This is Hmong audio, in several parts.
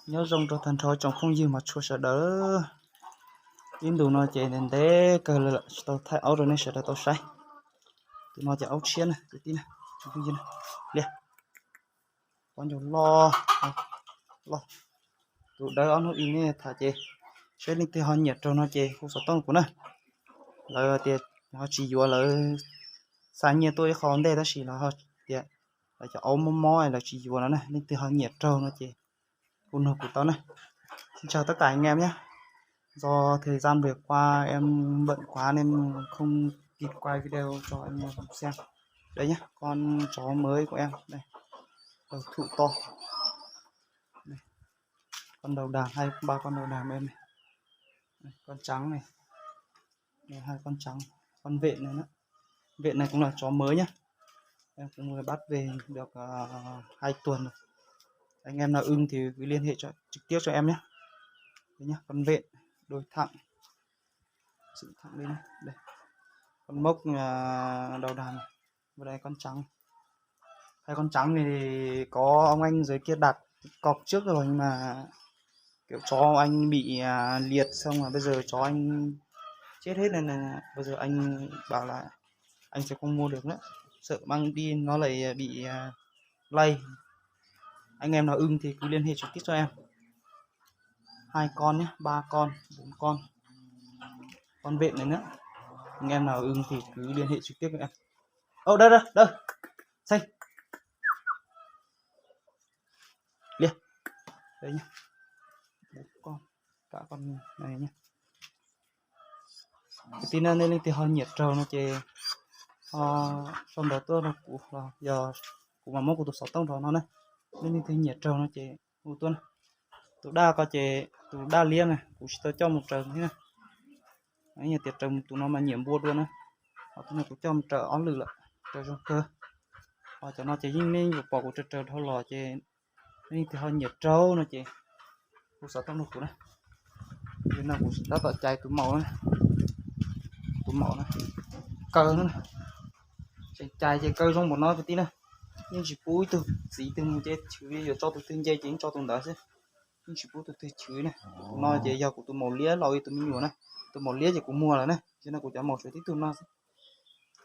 Nyob zoo rau tag nrho tsoom phooj ywg mas tshua sawv daws. Ib ntus no ces ntev ntev kawg lawm tsis tau thaij aub rau nej sawv daws tau saib. Tus no ces aub tshiab na kwv tij na, tsoom phooj ywg na. Liaj, pob ncauj loj, loj. Tus dawb ob hnub ib nej tham ces seb leej twg ho nyiam raug no ces hu xov tooj kuv na. Lawv tias ho tsis yuav, lawv xa nyiaj tuaj ib qho ntej tab sis lawv tias lawv cov aub mob mob lawv tsis yuav no na. Leej twg ho nyiam raug no ces hu nug kuv tau na. Xin chào tất cả anh em nhé. Do thời gian vừa qua em bận quá nên không kịp quay video cho anh em xem. Đây nhé, con chó mới của em. Đây, đầu thụ to. Đây, con đầu đàn hay ba con đầu đàn em này. Đây, con trắng này. Đây, hai con trắng, con vện này nữa. Vện này cũng là chó mới nhá. Em cũng vừa bắt về được à, hai tuần rồi. Anh em nào ưng thì cứ liên hệ cho, trực tiếp cho em nhé. Đây nhá, con vện đôi thẳng, dựng thẳng lên nhá. Đây. Con mốc à, đầu đàn này. Và đây con trắng. Hai con trắng này thì có ông anh dưới kia đặt cọc trước rồi nhưng mà kiểu chó anh bị à, liệt xong mà bây giờ chó anh chết hết nên là bây giờ anh bảo là anh sẽ không mua được nữa. Sợ mang đi nó lại bị à, lây. Anh em nào ưng thì cứ liên hệ trực tiếp cho em. Hai con nhé, ba con, bốn con. Con vện này nữa. Anh em nào ưng thì cứ liên hệ trực tiếp với em. Ô, đây, đây, đây. Xanh. Liaj. Đây nhá. Bốn con. Cả con này nhá. Kwv tij na, nej leej twg ho nyiam raug no ces ho sau ntawv tuaj rau kuv los yog kuv mam muab kuv tus xov tooj rau no na. Nej leej twg nyiam raug no ces hu tuaj na. Tus daj ko ces tus daj liab na kuv tsis tau coj mus raws thiab na. Yog tias raws tus no mas nyiam npua dua na. Ho tus no kuv coj mus raws ob lwm lawm, raws zoo kawg. Ho cov no ces yeej nej yuav pom kuv raws raws dhau los ces nej leej twg ho nyiam raug no ces hu xov tooj rau kuv na. Yog no kuv tab tom cais tus maum na. Tus maum na, kaw na. Tseem cais ces kaw zoo npaum no kwv tij na. Yeej tsis pub ib tug txiv twg mus nce chwv, yuav tso tus twg nce ces yeej tso tus ntawd xwb. Yeej tsis pub tus twg chwv na. Tus no ces yog kuv tus maum liab los ib tus me nyuam na. Tus maum liab ces kuv muag lawm na, ces no kuv cov maum tshuav tib tug no xwb.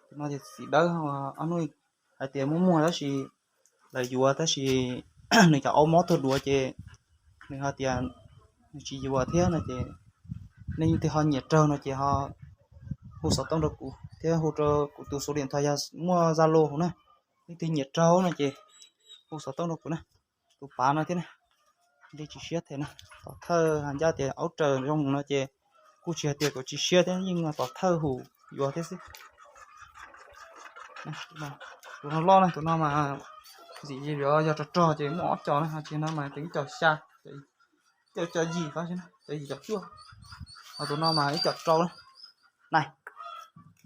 Tus no ces txiv dawb, ob hnub hais tias muaj muag tab sis lawv yuav tab sis nws cov aub mob tuag duav ces nws ho tias nws tsis yuav thiab no ces nej leej twg ho nyiam raug no ces ho hu xov tooj rau kuv thiab hu rau kuv tus số điện thoại yog muaj Zalo hauv na. Leej twg nyiam raug no ces hu xov tooj rau kuv na. Tus pav no thiab na, nqi tsis siab thiab na. Tom thawj hais ncaj tias aub raws zoo no ces kuj tsis hais tias kom tsis siab thiab, yeej tom thawj hum yuav thiab xwb. Tus no loj na, tus no mas ntxim li yuav yog rog rog ces muaj ob co na, ho tsis no mas ib co xya, ib co yim, ib co yim co cuaj, ho tus no mas ib co rau na. Nai,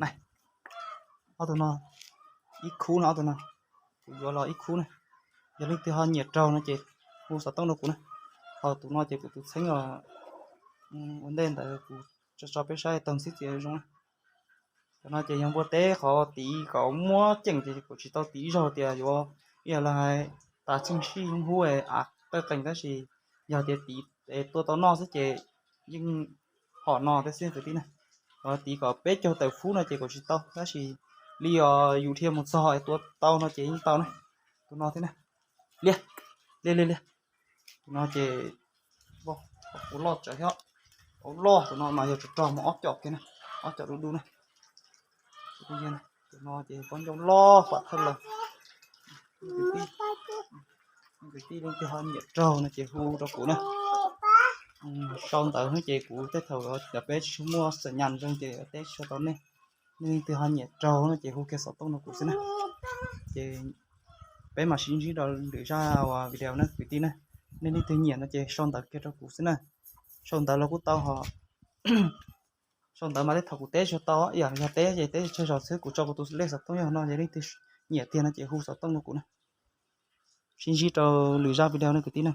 nai, ob tug no ib khub no, ob tug no kuv yuav los ib khub na. Yog leej twg ho nyiam raug no ces hu xov tooj rau kuv na. Ho tus no ces kuv tus txheeb los ua ntej ntawd kuv tso tso peb saib tag xwb txiav zoo na. Cov no ces yog npua teb qhov tiv kom muab ceem ces kuv tsis tau tiv zaug tias yuav ib yam li hais tas txheej sij hub av tawj qees tab sis yog tias tiv es tua tau noj xwb ces yeej hom no thiab xwb kwv tij na. Qhov tiv kom peb caug tawm fub no ces kuv tsis tau tab sis li os yus dhia mus txog es tua tau no ces yeej tau na. Tus no thiab na. Liaj, liaj, liaj, liaj. Tus no ces ua loj tsawv thiab. Ua loj, tus no mas yog rog rog mas ob co kiag na, ob co dub dub na. Tus no ces pob ncauj loj pam thawj lawm. Kwv tij leej twg ho nyiam raug no ces hu rau kuv na. Sau ntawv no ces kuv tej thaum cov peb tsis muaj xas nyas zoo ces teb tsis tau nej. Nej leej twg ho nyiam raug no ces hu kiag xov tooj rau kuv xwb na. Ces peb mam sib ntsib rau lwm zaj uas video na kwv tij na. Nej leej twg nyiam no ces sau ntawv kiag rau kuv xwb na. Sau ntawv los kuj tau ho. Sau ntawv mas tej thaum kuv teb tsis tau, ib yam yog teb ces teb tsawg zaus xwb, kuv tso kuv tus lej xov tooj yog no ces leej twg nyiam tiag no ces hu xov tooj rau kuv na. Sib ntsib rau lwm zaj video na kwv tij na.